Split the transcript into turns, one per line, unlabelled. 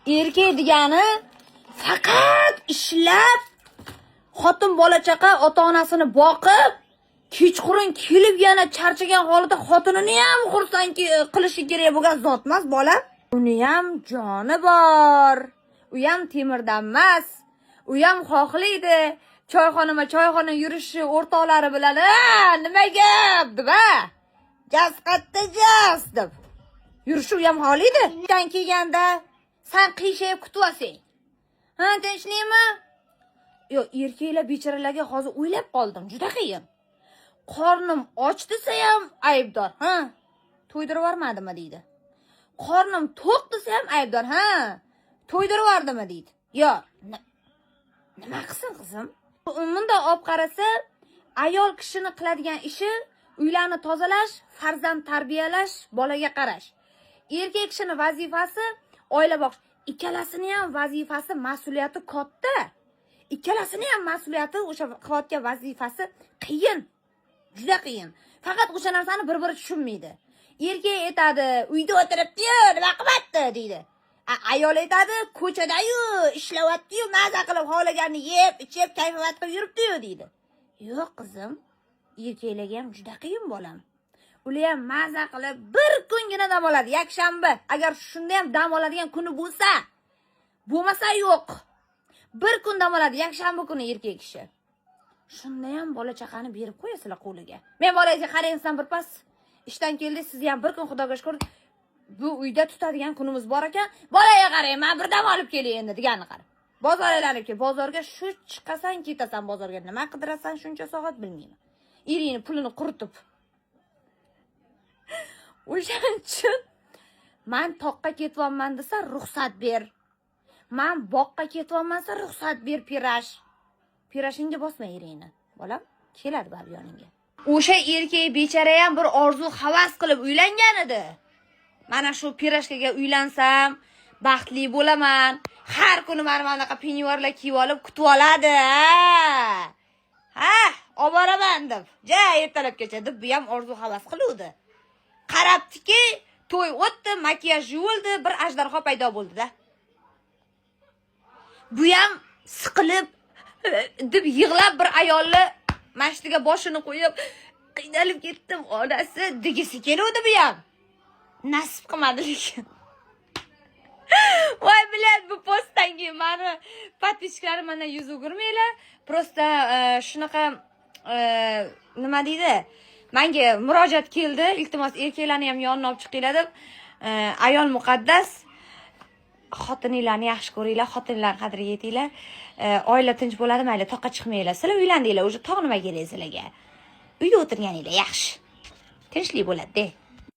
Erkak degani faqat ishlab, xotin, bola chaqa, ota onasini boqib, kechqurun kelib yana charchagan holida xotinini ham xursand qilishi kerak bo'lgan zot emas, bola. Uni ham joni bor. U ham temirdan emas. U ham xohlaydi. Choyxonama choyxona yurishi o'rtoqlari bilan, "A, nima gap?" deb, a. "Jas qatta, jas" deb. Yurishi u ham xohlaydi. Ishdan kelganda san qiyshayib kutyapsan. Ha, tinchlikmi? Yo'q, erkaklar bechoralarga hozir o'ylab qoldim, juda qiyin. Qornim och desa ham aybdor, ha? To'ydirib yubormadimi deydi. Qornim to'q desa ham aybdor, ha? To'ydirib yubordimi deydi. Yo, nima qilsin, qizim? Bundoq olib qarasa, ayol kishini qiladigan ishi uylarni tozalash, farzand tarbiyalash, bolaga qarash. Erkak kishini vazifasi oila boqish. Ikkalasini ham vazifasi, mas'uliyati katta. Ikkalasini ham mas'uliyati, o'sha qilayotgan vazifasi qiyin. Juda qiyin. Faqat o'sha narsani bir-biri tushunmaydi. Erkak aytadi, "Uyda o'tiribdi-yu, nima qilyapti?" deydi. Ayol aytadi, "Ko'chada-yu, ishlayapti-yu, maza qilib xohlaganini yeb, ichib, kayfiyat qilib yuribdi-yu" deydi. Yo'q, qizim, erkaklarga ham juda qiyin, bolam. Ular ham maza qilib bir kungina dam oladi, yakshanba. Agar shunda ham dam oladigan kuni bo'lsa, bo'lmasa yo'q. Bir kun dam oladi, yakshanba kuni erkak kishi. Shunda ham bola chaqani berib qo'yasizlar qo'liga. Men bolangizga qaraysan bir pas. Ishdan keldi, sizni ham bir kun, Xudoga shukur, bu uyda tutadigan kunimiz bor ekan. Bolaga qarang, man bir dam olib kelay endi deganini qara. Bozor aylanib kel, bozorga shu chiqasan, ketasan bozorga. Nima qidirasan shuncha soat, bilmayman. Eringni pulini quritib. O'shaning uchun man toqqa ketyapman desa, ruxsat ber. Man boqqa ketyapman desa, ruxsat ber, pirash. Pirashingga bosma eringni. Bolam, keladi baribir yoningga. O'sha erkak bechara ham bir orzu havas qilib uylangan edi. Mana shu pirashkaga uylansam, baxtli bo'laman. Har kuni mana bunaqa penyuarlar kiyib olib kutib oladi. Ha, ha, olib boraman deb. Ja ertalabgacha deb bu ham orzu havas qiluvdi. Qarabdiki, to'y o'tdi, makiyaj yuvildi, bir ajdarho paydo bo'ldi-da. Bu ham siqilib deb yig'lab bir ayolni mashtiga boshini qo'yib, "Qiynalib ketdim, onasi" degisi keluvdi bu ham. Nasib qilmadi lekin. Voy, блядь, bu postdan keyin mani подписчиklarim mendan yuz o'girmanglar. Просто shunaqa nima deydi? Menga murojaat keldi, iltimos, erkaklarni ham yonina olib chiqinglar deb. Ayol muqaddas, xotininglarni yaxshi ko'ringlar, xotinlarni qadriga yetinglar. Oila tinch bo'ladi, mayli, toqqa chiqmanglar. Sizlar uylandinglar, уже tog' nima kerak sizlarga? Uyda o'tirganinglar yaxshi. Tinchlik bo'ladi-da.